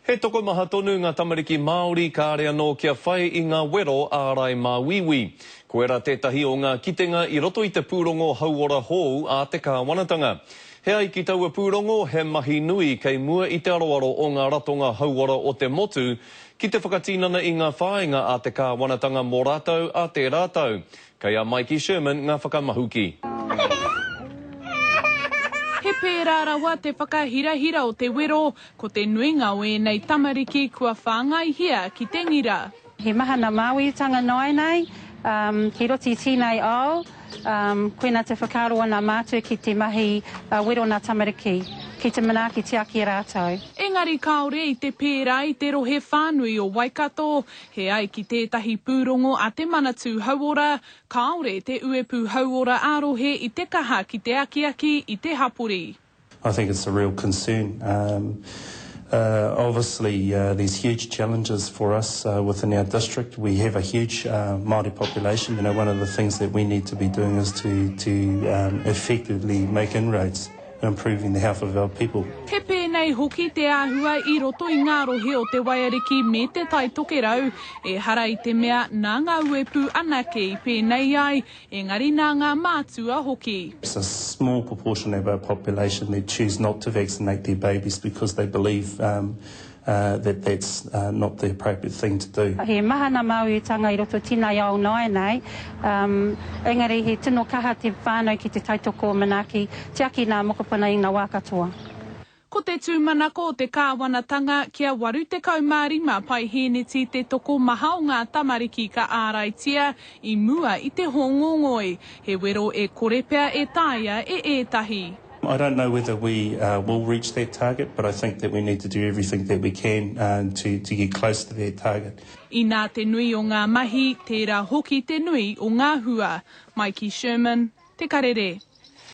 He tokomaha tonu ngā tamariki Māori kāre anō kia whai i ngā wero ārai māuiui. Koirā tētahi o ngā kitenga i roto i te pūrongo hauora hou a te kāwanatanga. He ai ki taua pūrongo, he mahi nui kei mua i te aroaro o ngā ratonga hauora o te motu ki te whakatinana i ngā whāinga a te kāwanatanga mō rātou ā tērā tau. Kei a Maiki Sherman ngā whakamahuki. He pērā rawa te whakahirahira o te wero, ko te nuinga o ēnei tamariki kua whāngaihia ki te ngira. He maha na māuiutanga nāianei ki roto i tēnei ao, koina te whakaaro o nā mātua ki te mahi wero nā tamariki, ki te manaaki tiaki rātou. Engari kāore i te pērā i te rohe whānui o Waikato, He ai ki tētahi pūrongo a Te Manatū Hauora, kāore te uepū hauora ā-rohe i te kaha ki te akiaki i te hapori. I think it's a real concern. Obviously there's huge challenges for us within our district. We have a huge Māori population. You know, one of the things that we need to be doing is to, to effectively make inroads. Improving the health of our people. He pēnei hoki te āhua i roto i ngā rohe o Te Waiariki me Te Tai Tokerau, ehara i te mea nā ngā uepū anake i pēnei ai, engari nā ngā mātua hoki. It's a small proportion of our population that choose not to vaccinate their babies because they believe that that's not the appropriate thing to do. He maha na māuiutanga i roto tinei ao nāianei, engari he tino kaha te whānau ki te tautoko, manaaki, tiaki nā mokopuna i nga wā katoa. Ko te tūmanako o te kāwanatanga kia 85 paihēneti te tokomaha o ngā tamariki ka āraitia i mua i te hōngongoi, he wero e kore pea e taea e ētahi. I don't know whether we will reach that target but I think that we need to do everything that we can to to get close to that target. Inā te nui o ngā mahi, tērā hoki te nui o ngā hua. Maiki Sherman, Te Karere.